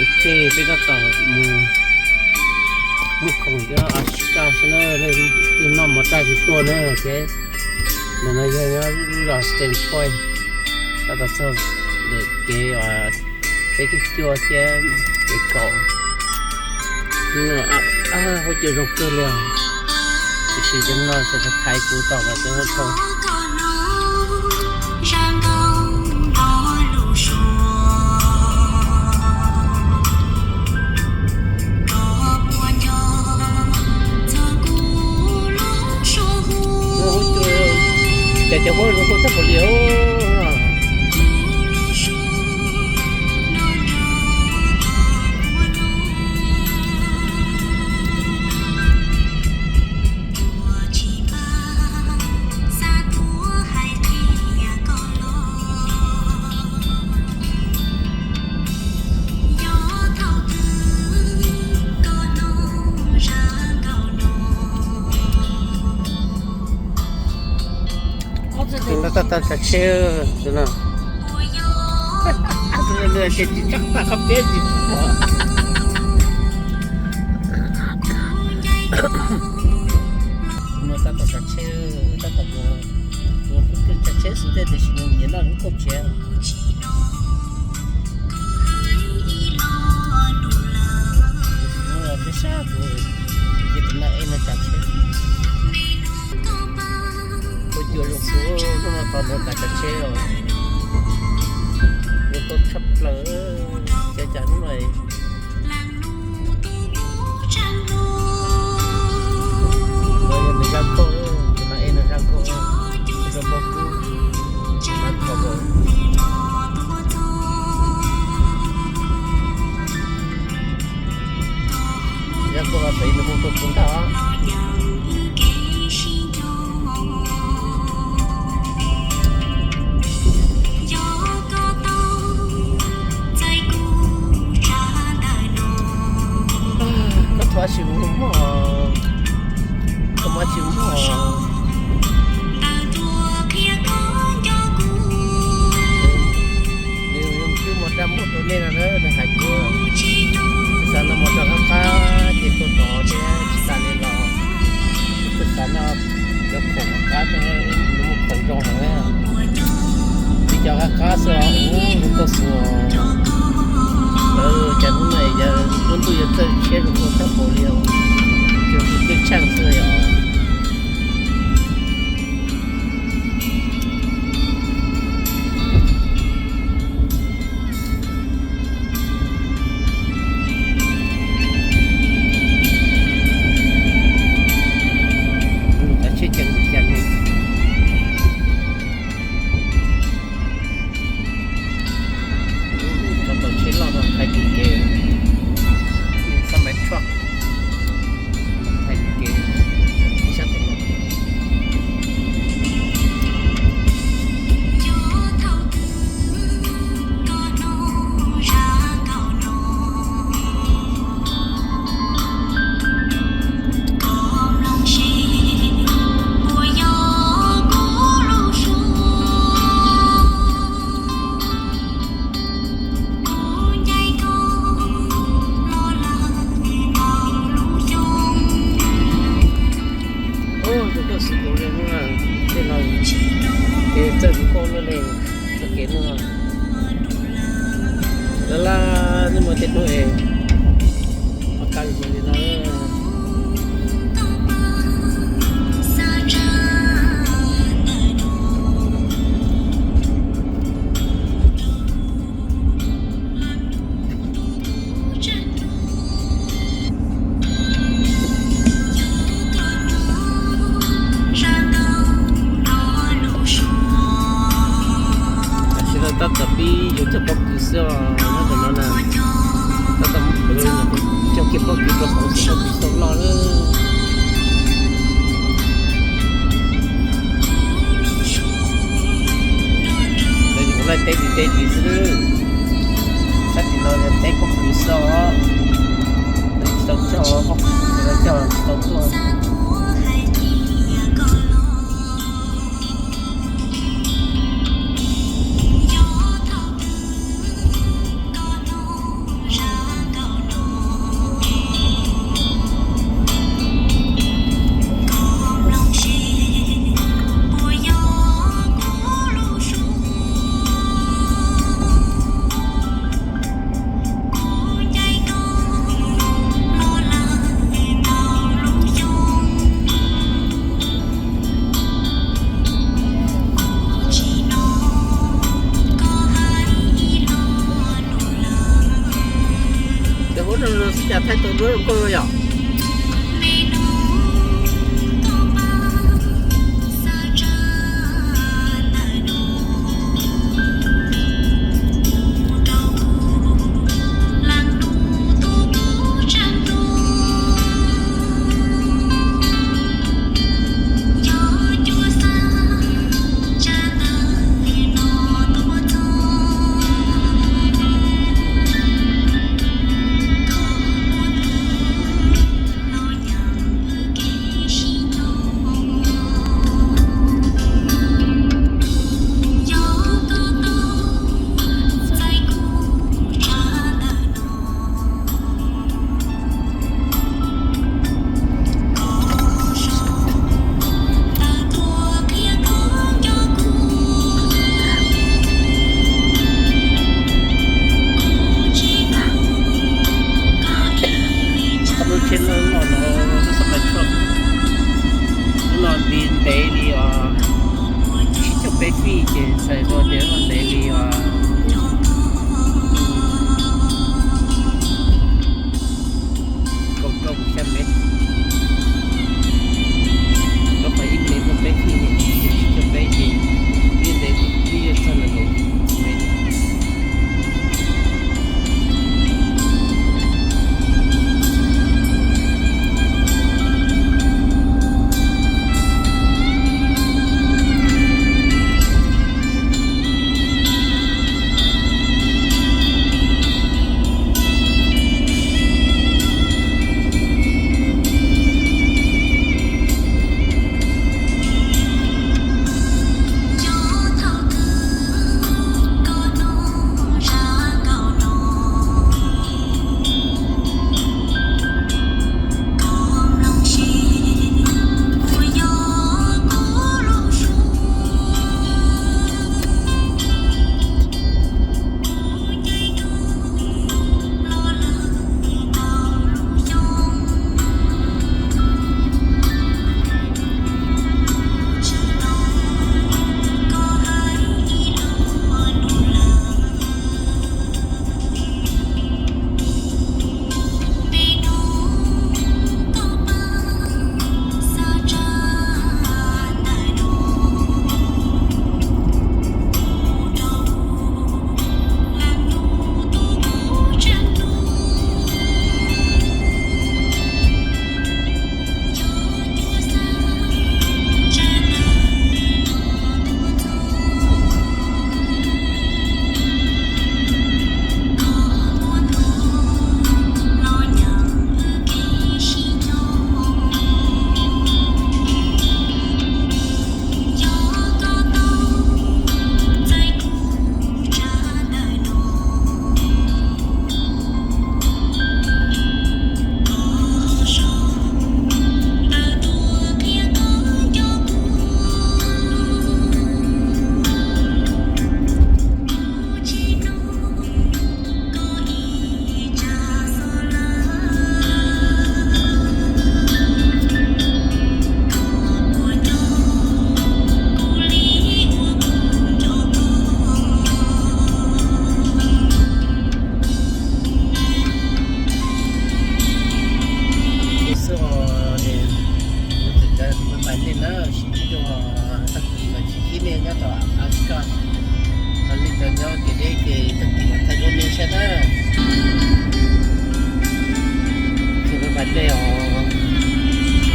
Ok, peb tab tom mus muag khoom thiab ua si kaj xwb na, leej twg noj mov tag tsis tuaj na ces ntawm no yog lub zos Stand Point, tab tom txog ntawm kev peb caug cuaj thiab kev kaum. Hnub no huab cua zoo kawg li os, tiam sis cov no tseem thaiv kuv tom qab cov no dhau. Huab cua, cas cov huab zoo nkauj tag npaum li os. Tus no tab tom tsav tsheb, tus no, tus no ces tsis tshaj tag qab peb tsis pom. Tus no tab tom tsav tsheb, tab tom mus, mus tsav tsheb xwb thiab tiam sis nws nyiam noj lub kauj tsev. Tus no peb sab tus, ces tus no es nws tsav tsheb. Huab cua zoo xwb, hnub no tos nws tsav tsheb os. Zoo nkauj tshaj plaws, cas cas hnub no. No yog nws zaj nkauj, tus no es nws zaj nkauj, zoo nkauj kub, mas kho nkaus. Zaj nkauj no xav nws zoo nkauj kub ntag. Koj thov tsis mus mog, koj muab tsis mog. Nws cub mos rab muag rau nej no na, nws hais kuv, xav noj mov rau qab qab ces tuaj tod thiab tsis tas li los, twb xav noj cov khoom qab, nws muaj khoom zoo heev. Vim cov qab qab xwb os, ub, zoo nkauj xwb os. Cas hnub no yog lub ntuj yuav txawj siab zoo nkauj tag npaum li os, zoo nkauj tshaj xwb os. Tsav tsheb ceev li cas ne. Cov tau tsheb loj no thaij kuv kev, xab maim truck thaij kuv kev, sab tom no. Ub, tus koj xwm kuv li hnub no, tej no ces txawj kuv koj loj li, txoj kev hnub no. Laj laj nej muaj tej hnub es, a, kab li no. Tam sim no tab tom pib yuav cov pob kws xwb os, nyob ntawm no na, tab tom cog kiag pob kws rau hauv xwb, pob kws tau loj lawm. Lawv yuav laij teb tim teb tim xwb, sab tim no yog teb pob kws xwb os, tsis tau cog pob kws, tsis tau cog, tsis tau tuaj. Xwb cas thaij tau duab zoo nkauj yom. Lub tsheb loj no, lub xab pais tshoj no nti ntev li os, tsib caug peb feet ces txhais tau tias ntev li os, kaum rau xya mev, rau qhov ib mev muaj peb feet, tsib caug peb ces twb ntev, twb yuav txog lawm. Xwb os, kuv tseem cov pais nej na, sib ntsib dua tag kis mas sib ntsib nej nyob tom Alaska. Ho nej cov nyob kev deb ces tag kis mam thaij duab nej saib na. Tseem pais nej os.